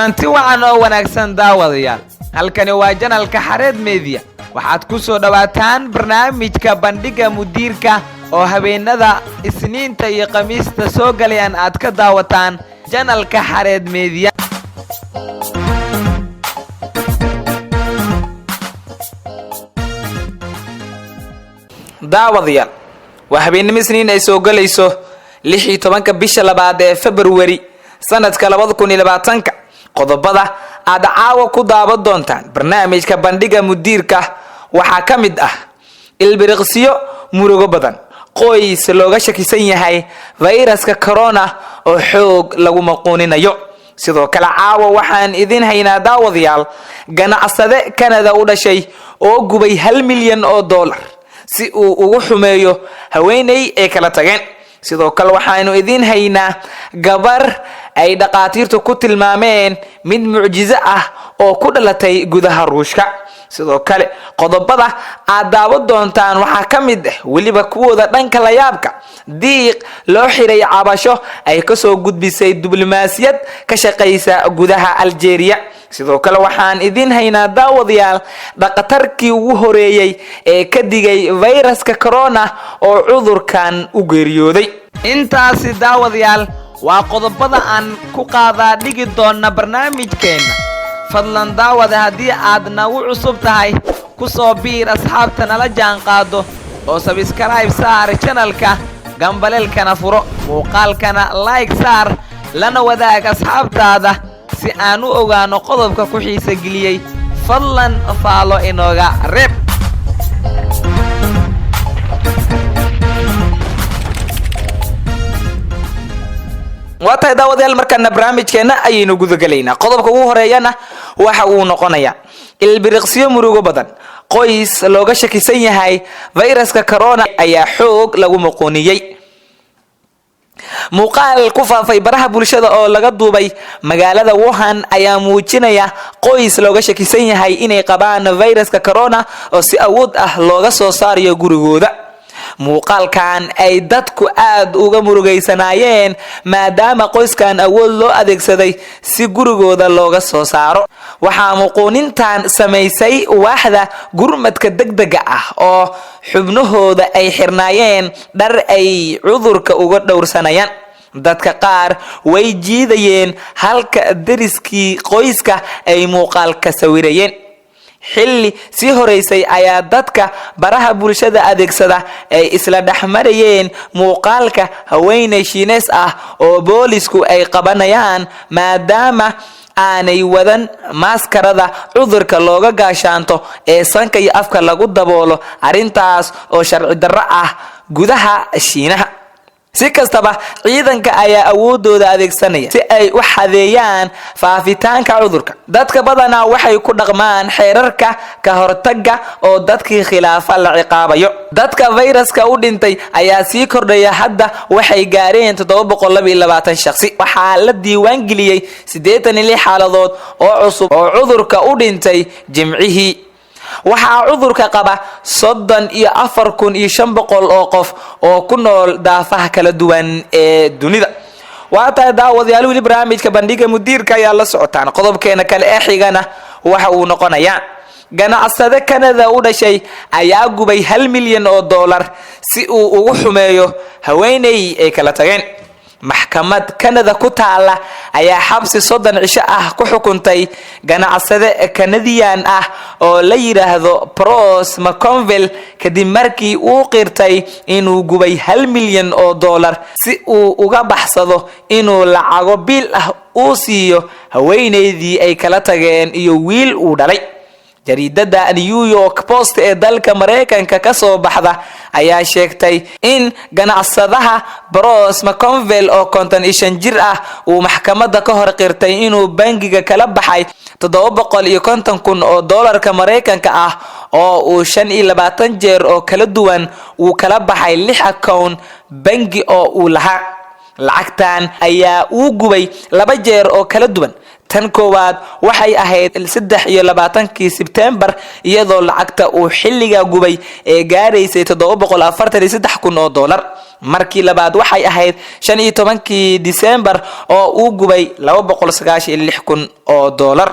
Kulanti wacan oo wanaagsan, daawadayaal. Halkani waa channelka Xareed Media. Waxaad ku soo dhowaataan barnaamijka Bandhigga Mudiirka oo habeenada Isniinta iyo Khamiista soo galayaan aad ka daawataan channelka Xareed Media. Daawadayaal, waa habeennimo Isniin ay soo galayso 16-ka bisha labaad ee Februari, sanadka 2020-ka. Qodobada aad caawa ku daawan doontaan barnaamijka Bandhigga Mudiirka waxaa ka mid ah ilbiriqsiyo murugo badan, qoys looga shakisan yahay fayraska corona oo xoog lagu maquuninayo. Sidoo kale, caawa waxaan idin haynaa, daawadayaal, ganacsade Canada u dhashay oo gubay $1 milyan si uu ugu xumeeyo haweeney ay kala tageen. Sidoo kale, waxaanu idiin haynaa gabar ay dhaqaatiirtu ku tilmaameen mid mucjiso ah oo ku dhalatay gudaha Ruushka. Sidoo kale, qodobada aad daawan doontaan waxaa ka mid ah weliba kuwooda dhanka layaabka: diiq loo xiray cabasho ay kasoo gudbisay diblomaasiyad ka shaqaysa gudaha Algeria. Sidoo kale, waxaan idiin haynaa, daawadayaal, dhaqatarkii ugu horeeyey ee ka digay fayraska corona oo cudurkan u geeriyooday. Intaasi, daawadayaal, waa qodobada aan ku qaadaa dhigi doona barnaamijkeenna. Fadlan daawada, haddii aad nagu cusub tahay, ku soo biir asxaabta nala jaan qaado oo subscribe saar channelka, gambaleelkana furo, muuqaalkana like saar, lana wadaag asxaabtaada si aan u ogaano qodobka ku xiisa geliyey. Fadlan faalo inooga reeb. Waa tahay, daawadayaal, markaana barnaamijkeenna ayaynu gudagelaynaa. Qodobka ugu horeeyana waxa uu noqonayaa ilbiriqsiyo murugo badan, qoys looga shakisan yahay fayraska corona ayaa xoog lagu muquuniyey. Muuqaal ku faafay baraha bulshada oo laga duubay magaalada Wuhan ayaa muujinaya qoys looga shakisan yahay inay qabaan fayraska corona oo si awood ah looga soo saarayo gurigooda. Muuqaalkan ay dadku aad uga murugaysanaayeen maadaama qoyskan awood loo adeegsaday si gurigooda looga soo saaro. Waxaa muquunintan samaysay waaxda gurmadka degdega ah oo xubnahooda ay xirnaayeen dhar ay cudurka uga dhowrsanayaan. Dadka qaar way jiidayeen, halka deriskii qoyska ay muuqaalka sawirayeen. Xilli sii horeysay ayaa dadka baraha bulshada adeegsada ay isla dhexmarayeen muuqaalka haweeney Shiinees ah oo boolisku ay qabanayaan maadaama aanay wadan maaskarada cudurka looga gaashaanto ee sanka iyo afka lagu daboolo, arrintaas oo sharci darro ah gudaha Shiinaha. Si kastaba, ciidanka ayaa awoodooda adeegsanaya si ay u xadeeyaan faafitaanka cudurka. Dadka badanaa waxay ku dhaqmaan xeerarka ka hortagga oo dadkii khilaafa la ciqaabayo. Dadka fayraska u dhintay ayaa sii kordhaya, hadda waxay gaareen 722 shaqsi. Waxaa la diiwaan geliyey 86 xaaladood oo cusub oo cudurka u dhintay Jimcihii. Waxaa cudurka qaba 34,500 oo qof oo ku nool daafaha kala duwan ee dunida. Waa tahay, daawadayaal, weli barnaamijka Bandhiga Mudiirka ayaa la socotaan. Qodobkeena kale ee xigana waxa uu noqonayaa ganacsade Canada u dhashay ayaa gubay $1 milyan si uu ugu xumeeyo haweeney ay kala tageen. Maxkamad Canada ku taala ayaa xabsi 30 cisho ah ku xukuntay ganacsade Canadian ah oo la yidhaahdo Bruce McConville, kadib markii uu qirtay inuu gubay $1 milyan si uu uga baxsado inuu lacago biil ah uu siiyo haweeneydii ay kala tageen iyo wiil uu dhalay. Jariidada New York Post ee dalka Maraykanka ka soo baxda ayaa sheegtay in ganacsadaha Bruce McConville oo 55 jir ah uu maxkamadda ka hor qirtay inuu bangiga kala baxay 750,000 oo doolarka Maraykanka ah oo uu 25 jeer oo kala duwan uu kala baxay lix account bangi oo uu lahaa. Lacagtan ayaa uu gubay laba jeer oo kala duwan. Tan koowaad waxay ahayd 23-kii Sebtembar, iyadoo lacagta uu xilliga gubay ee gaaraysay 743,000 oo dollar. Markii labaad waxay ahayd 15-kii Disembar oo uu gubay 296,000 oo dollar.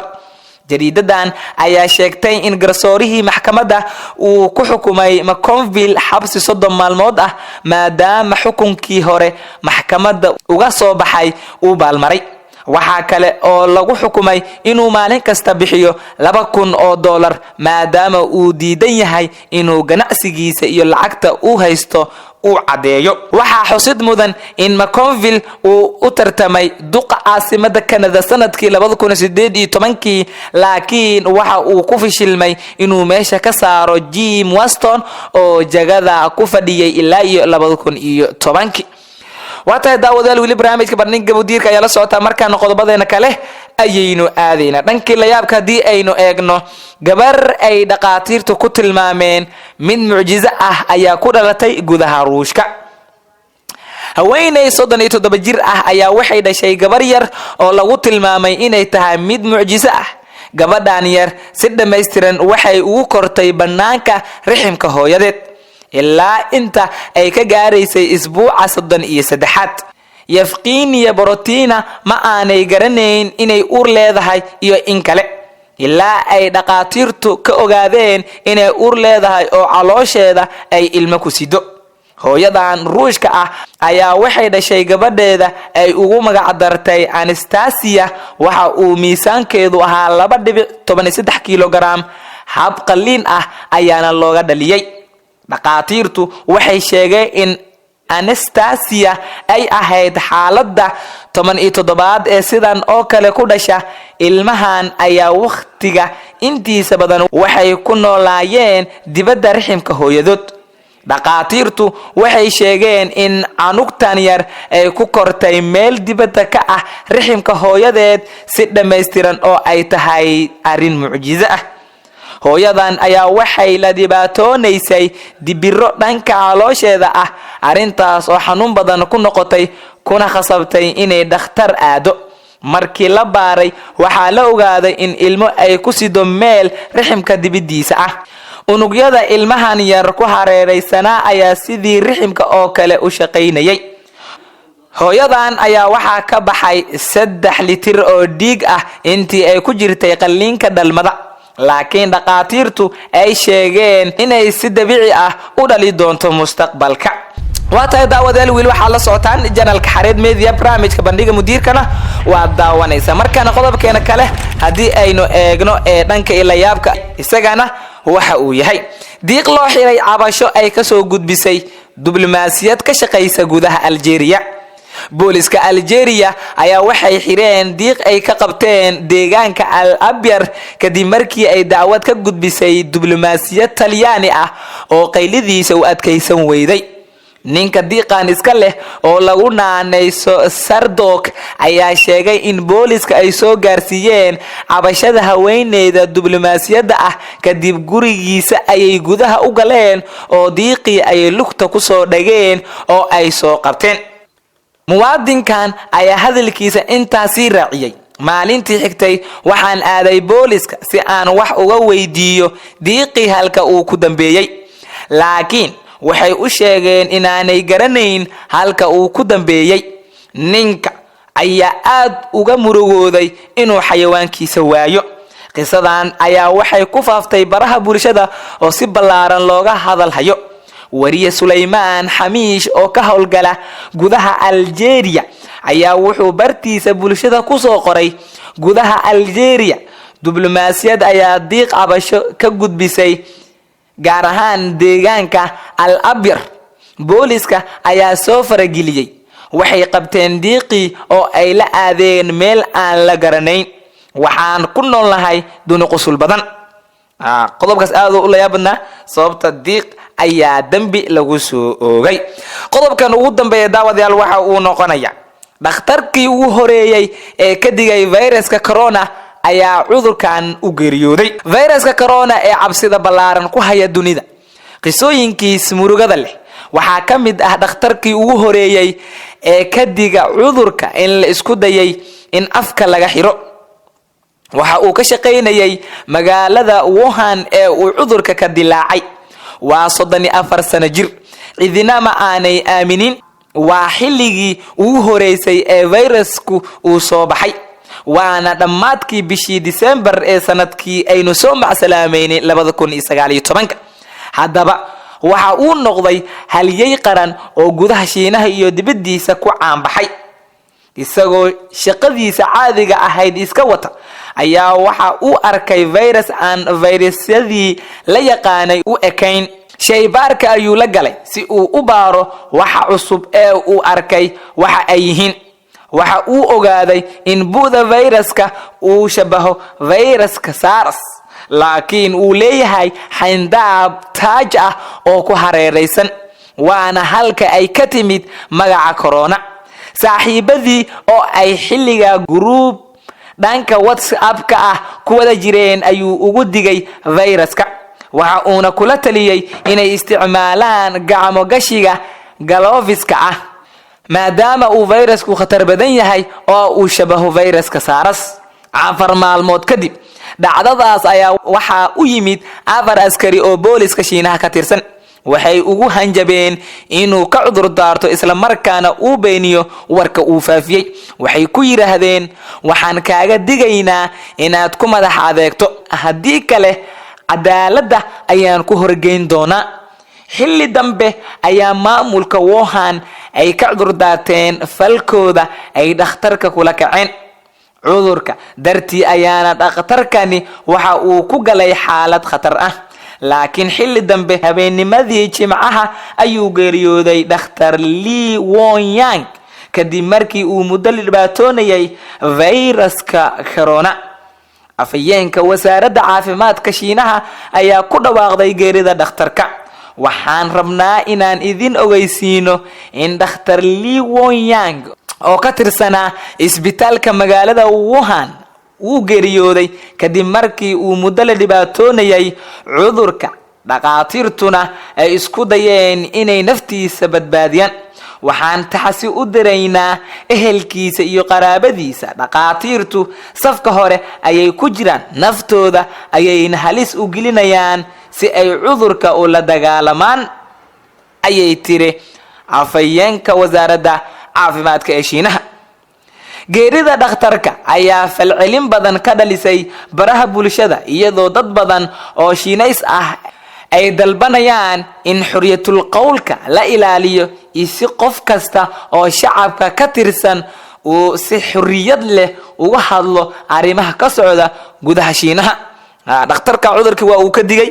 Jariidadan ayaa sheegtay in garsoorihii maxkamadda uu ku xukumay McConville xabsi 30 maalmood ah, maadaama xukunkii hore maxkamadda uga soo baxay uu baalmaray. Waxaa kale oo lagu xukumay inuu maalin kasta bixiyo 2,000 oo dollar, maadaama uu diidan yahay inuu ganacsigiisa iyo lacagta uu haysto uu caddeeyo. Waxaa xusid mudan in McConville uu u tartamay duqa caasimada Canada sanadkii 2018-kii, laakiin waxa uu ku fishilmay inuu meesha ka saaro Jim Weston oo jagada ku fadhiyay ilaa iyo 2010-kii. Waa tahay, daawadayaal, weli barnaamijka Bandhiga Mudiirka ayaa la socotaa. Markaana qodobadeena kale ayaynu aadaynaa. Dhankii layaabka haddii aynu eegno, gabar ay dhaqaatiirtu ku tilmaameen mid mucjiso ah ayaa ku dhalatay gudaha Ruushka. Haweeney 37 jir ah ayaa waxay dhashay gabar yar oo lagu tilmaamay inay tahay mid mucjiso ah. Gabadhan yar si dhammaystiran waxay ugu kortay bannaanka riximka hooyadeed ilaa inta ay ka gaaraysay isbuuca 33aad. Yevgenia Borotina ma aanay garanayn inay uur leedahay iyo in kale ilaa ay dhaqaatiirtu ka ogaadeen inay uur leedahay oo caloosheeda ay ilmo ku sido. Hooyadan Ruushka ah ayaa waxay dhashay gabadheeda ay ugu magacdartay Anastasia. Waxa uu miisaankeedu ahaa 2.13 kilogaram. Hab qalliin ah ayaana looga dhaliyey. Dhaqaatiirtu waxay sheegeen in Anastasia ay ahayd xaaladda 17aad ee sidan oo kale ku dhasha. Ilmahan ayaa wakhtiga intiisa badan waxay ku noolaayeen dibadda riximka hooyadood. Dhaqaatiirtu waxay sheegeen in canugtan yar ay ku kortay meel dibadda ka ah riximka hooyadeed si dhammaystiran oo ay tahay arrin mucjiso ah. Hooyadan ayaa waxay la dhibaatoonaysay dibiro dhanka caloosheeda ah, arrintaas oo xanuun badan ku noqotay kuna khasabtay inay dhakhtar aado. Markii la baaray, waxaa la ogaaday in ilmo ay ku sido meel riximka dibiddiisa ah. Unugyada ilmahan yar ku hareeraysanaa ayaa sidii riximka oo kale u shaqaynayay. Hooyadan ayaa waxaa ka baxay 3 litir oo dhiig ah intii ay ku jirtay qalliinka dhalmada, laakiin dhaqaatiirtu ay sheegeen inay si dabiici ah u dhali doonto mustaqbalka. Waa tahay, daawadayaal, wiil waxaad la socotaan channelka Xareed Media, barnaamijka Bandhiga Mudiirkana waad daawanaysaa. Markaana qodobkeena kale haddii aynu eegno ee dhanka ilayaabka, isagana waxa uu yahay diiq loo xiray cabasho ay kasoo gudbisay diblomaasiyad ka shaqaysa gudaha Algeria. Booliska Algeria ayaa waxay xireen diiq ay ka qabteen deegaanka Al Abyar kadib markii ay dacwad ka gudbisay diblomaasiyad Talyaani ah oo qaylidiisa u adkaysan weyday. Ninka diiqan iska leh oo lagu naanayso Sardok ayaa sheegay in booliska ay soo gaarsiiyeen cabashada haweeneyda diblomaasiyadda ah. Kadib gurigiisa ayay gudaha u galeen oo diiqii ayay lugta kusoo dhageen oo ay soo qabteen. Muwaadinkan ayaa hadalkiisa intaasii raaciyey: "Maalintii xigtay waxaan aaday booliska si aan wax uga weydiiyo diiqii halka uu ku dambeeyey, laakiin waxay u sheegeen inaanay garanayn halka uu ku dambeeyey." Ninka ayaa aad uga murugooday inuu xayawaankiisa waayo. Qisadan ayaa waxay ku faaftay baraha bulshada oo si ballaaran looga hadal hayo. Wariye Sulaymaan Xamiish oo ka howlgala gudaha Algeria ayaa wuxuu bartiisa bulshada kusoo qoray: "Gudaha Algeria, diblomaasiyad ayaa diiq cabasho ka gudbisay, gaar ahaan deegaanka Al Abyar. Booliska ayaa soo farageliyey, waxay qabteen diiqii oo ay la aadeen meel aan la garanayn. Waxaan ku noolnahay duni qusul badan." Qodobkaas aad u layaab badnaa, sababta diiq ayaa dembi lagu soo oogay. Qodobkan ugu dambeeya, daawadayaal, waxa uu noqonaya dhakhtarkii ugu horeeyey ee ka digay viruska corona ayaa cudurkan u geeriyooday. Viruska corona ee cabsida ballaaran ku haya dunida, qisooyinkiis murugada leh. Waxaa ka mid ah dhakhtarkii ugu horeeyey ee ka diga cudurka in la isku dayay in afka laga xiro. Waxa uu ka shaqaynayay magaalada Wuhan ee uu cudurka ka dilaacay. Waa 34 sano jir. Cidina ma aanay aaminin. Waa xilligii ugu horeysay ee fayrasku uu soo baxay, waana dhammaadkii bishii Disembar ee sanadkii aynu soo macsalaameynay, 2019-ka. Haddaba waxa uu noqday halyey qaran oo gudaha Shiinaha iyo dibaddiisa ku caanbaxay. Isagoo shaqadiisa caadiga ahayd iska wata ayaa waxa uu arkay virus aan fayrasyadii la yaqaanay u ekayn. Shaybaarka ayuu la galay si uu u baaro waxa cusub ee uu arkay waxa ay yihiin. Waxa uu ogaaday in bu'da fayraska uu shabaho fayraska SARS, laakiin uu leeyahay xayndaab taaj ah oo ku hareeraysan, waana halka ay ka timid magaca corona. Saaxiibadii oo ay xilliga group dhanka WhatsApp-ka ah ku wada jireen ayuu ugu digay fayraska, waxa uuna kula taliyey inay isticmaalaan gacmo gashiga gloves-ka ah, maadaama uu fayrasku khatar badan yahay oo uu shabaho fayraska SARS. 4 maalmood kadib dhacdadaas ayaa waxaa u yimid afar askari oo booliska Shiinaha ka tirsan. Waxay ugu hanjabeen inuu ka cudur daarto, islamarkaana uu beeniyo warka uu faafiyey. Waxay ku yidhaahdeen: "Waxaan kaaga digaynaa inaad ku madax adeegto, haddii kale cadaaladda ayaan ku horgeyn doonaa." Xilli dambe ayaa maamulka Wuhan ay ka cudur daarteen falkooda ay dhakhtarka kula kaceen. Cudurka dartii ayaana dhakhtarkani waxa uu ku galay xaalad khatar ah, laakiin xilli dambe habeennimadii Jimcaha ayuu geeriyooday dhakhtar Li Wonyang, kadib markii uu muddo dhibaatoonayay fayraska corona. Afhayeenka wasaaradda caafimaadka Shiinaha ayaa ku dhawaaqday geerida dhakhtarka. "Waxaan rabnaa inaan idin ogeysiino in dhakhtar Li Wonyang oo ka tirsanaa isbitaalka magaalada Wuhan wuu geeriyooday kadib markii uu muddo la dhibaatoonayay cudurka, dhakhaatiirtuna ay isku dayeen inay naftiisa badbaadiyaan. Waxaan taxasi u diraynaa ehelkiisa iyo qaraabadiisa. Dhakhaatiirtu safka hore ayay ku jiraan, naftooda ayayna halis u gelinayaan si ay cudurka ula dagaalamaan," ayay tiri afhayeenka wasaaradda caafimaadka ee Shiinaha. Geerida dhakhtarka ayaa falcelin badan ka dhalisay baraha bulshada, iyadoo dad badan oo Shiinays ah ay dalbanayaan in xorriyatul qowlka la ilaaliyo iyo si qof kasta oo shacabka ka tirsan uu si xorriyad leh uga hadlo arrimaha ka socda gudaha Shiinaha. Dhakhtarka cudurkii waa uu ka digay,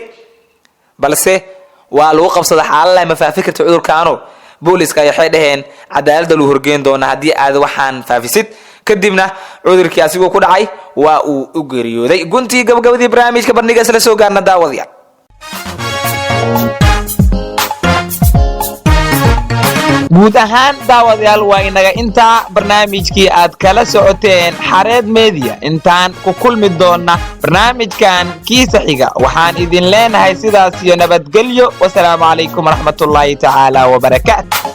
balse waa lagu qabsada. Xaalalaha ma faafi karta cudurkaano. Booliska waxay dhaheen cadaaladda lagu horgeyn doona haddii aad waxaan faafisid. Kadibna cudurkii asigoo ku dhacay waa uu u geeriyooday. Guntii gabagabadii barnaamijka bandhiga isla soo gaarna, daawadayaal. Guud ahaan, daawadayaal, waa inaga intaa barnaamijkii aad kala socoteen Xareed Media. Intaan ku kulmi doonna barnaamijkan kiisa xiga, waxaan idin leenahay sidaas iyo nabadgelyo. Wasalaamu calaykum waraxmatullaahi tacaala wabarakaatu.